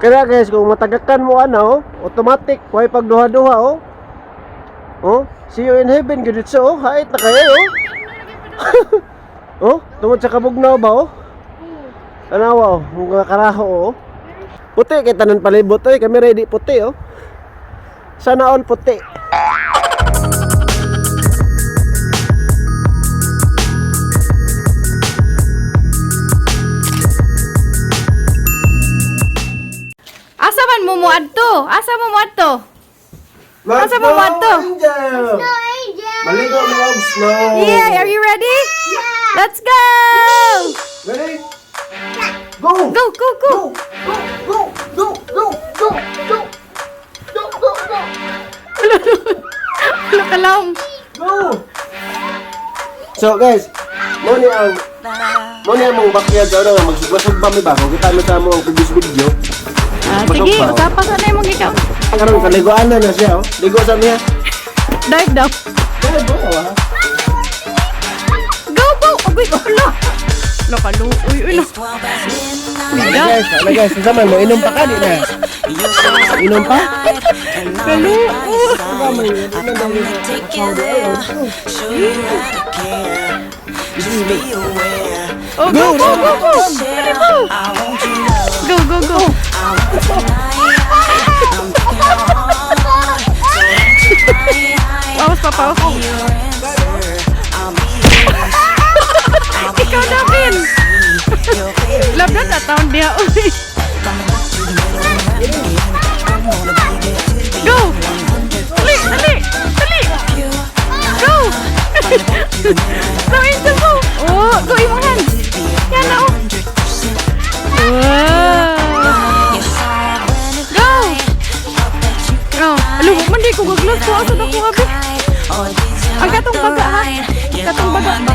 Kaya guys, kung matagakan mo ana oh, automatic way pagduha-duha oh. Oh, see you in heaven gud so oh, hait na kayo oh. Oh, tungod sa kabugnaw ba oh? Tanawa oh, mga karaho oh. Puti kay tanan palibot oy, kami ready puti oh. Sana all puti. Asa man mo moadto? Asa mo moadto? Asa mo moadto? Angel! Angel! Maligo mo og snow. Yeah, are you ready? Yeah! Let's go! Ready? Go! Go, go, go! Go! Go! Go! Go! Go! Go! Go! Go! Wala ka lang. Go! So guys, mo ni ang mong backyard daw na magsugba-sugba mi ba kung kita mi sa mo ang previous video. Ah, sige, usapan sa na imong ikaw. Karon kaliguan na na siya oh. Ligo sa niya. Dive daw. Dive oh. Ah. Go, go! Agoy, wala. Wala ka, uy, uy, no. Ala guys, ala guys, sa man mo inom pa ka di na. Inom pa? Oh, go, go, go, go! Dali, go! Go, go, go! Paus pa, paus. Ikaw na, Bin! Love na taon niya, uy. Go! Dali, dali! Dali! Go! Go, Angel, go! Oh, go, imong hands! Yan na, oh! Wow! Go! Oh, alam mo, man di ko gaglas ko. Asa na ko, abi? Ang katong baga, ha? Katong baga ba?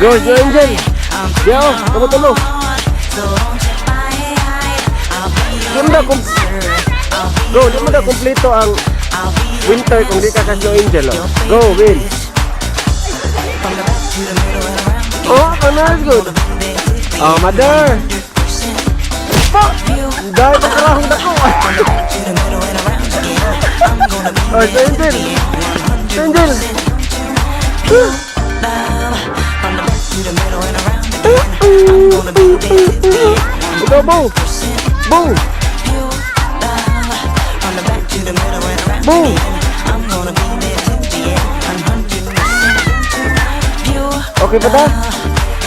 Go, go Angel. Yo, kamu tulo. Di mo na Go, di mo na kumpleto ang winter kung di ka ka Snow Angel. Oh. Go, win. Oh, ano good. Oh, mother. Pa! Dahil na karahong dako. Oh, Snow Angel. Snow Angel. Ikaw, Bo. Bo. Bo. Okay pa ta?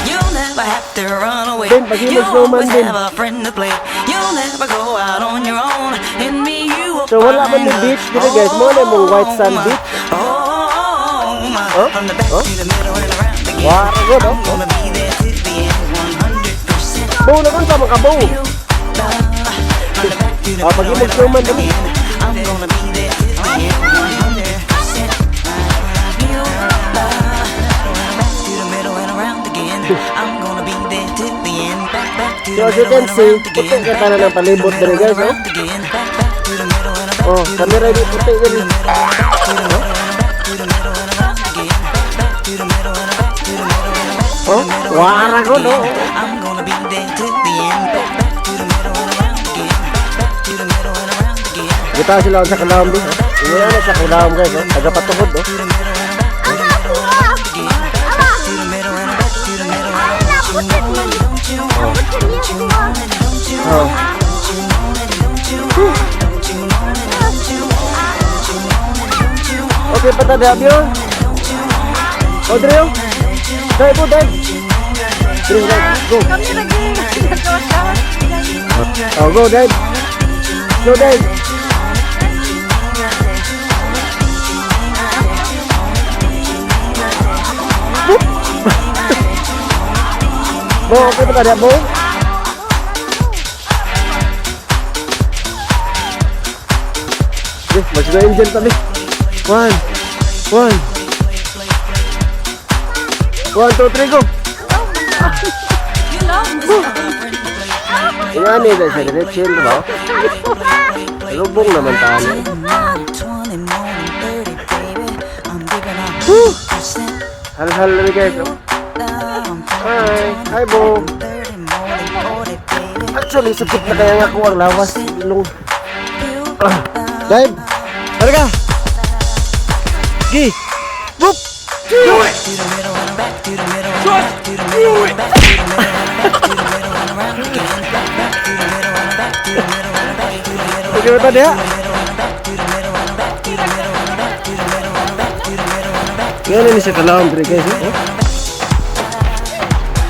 You'll never have to run away. Ben, pag You'll snowman always din. have a friend to play. You'll never go out on your own. In me, you will So, wala man find ni a beach dito, guys. Mo na mong white sand beach. home. Oh? From the back Oh? to the middle and around again. Wara good, oh. I'm gonna be there till the end, 100%. Bo na kung sama ka, Bo. From the back to the Ah, pag middle and snowman around dali. again. I'm gonna be there till the end, 100%. You love. Back to the middle and around again. I'm gonna be there till the end. Back, back to So, the as you middle can and see, around puti again. ka tanan ng palibot Back to the diri, middle guys, and oh. around again. Back, back to the middle and Oh, back to the kamera di puti diri. back to the middle and back to the middle and around again. Back, back to the middle and back to the middle and back to Oh, the middle and wara around good, again. oh. I'm gonna be there till the end. Back, back to the middle and around again. Back, back to the middle and around again. Kita sila sa kalawom di. Ingon na sa kalawom guys, oh. Tagapatuhod, oh. To the middle and back to the middle and around again. Back, back to the middle and back to the middle and don't you want it? Don't you want it? Don't you want it? Oh. Don't you want it? Don't you want it? Don't you want it? Don't you want it? Don't you want it? Don't you want it? Okay pa ta Dabio? Audrey, oh. Dive po, dive. Diri, dive. Go. Kami lagi. Nagawas-gawas. Oh, go, dive. Go, dive. Boop. Bo, okay pa ta Bo? Okay, mas na angel tabi. One. One. One, two, three, go. Ingani na siya, dire chill ba? Lubong naman tayo. 20 more than 30, baby. I'm digging Halhal na ni, guys. Oh. Hi. Hi, Bo. Actually, sakit na kaya nga ako ang lawas. Ilong. Ah. Dive. Tara ka. Gi. Boop. Do it. Just do it. Okay ba diha? Ngayon ni siya kalawang diri, guys. Oh.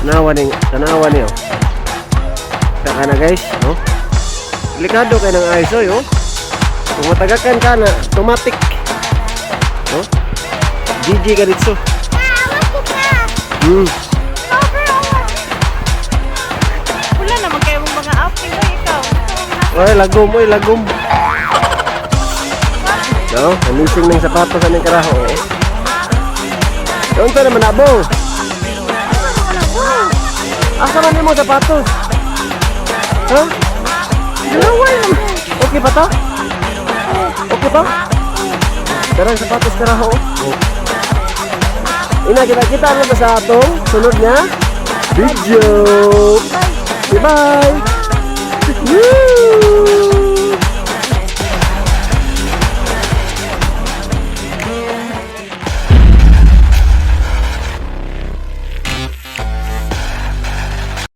Tanawa ni, tanawa niyo. Taka na, guys, no? Delikado kay ng ice oy, oh. Kung matagakan ka na, automatic. No? GG ka dito. Wala naman kayo mong mga outing ay ikaw. Oy, lagom, oy, lagom. No, amazing ng sapatos sa karaho. Oh. Unsa naman na, Bo? Asa man nimo sapatos? Ha? Dalawa lang. Okay pa to? Okay pa? Tara, ang sapatos karaho. Oh. Ina, kita-kita na ba sa atong sunod nga video. Bye-bye! Woo!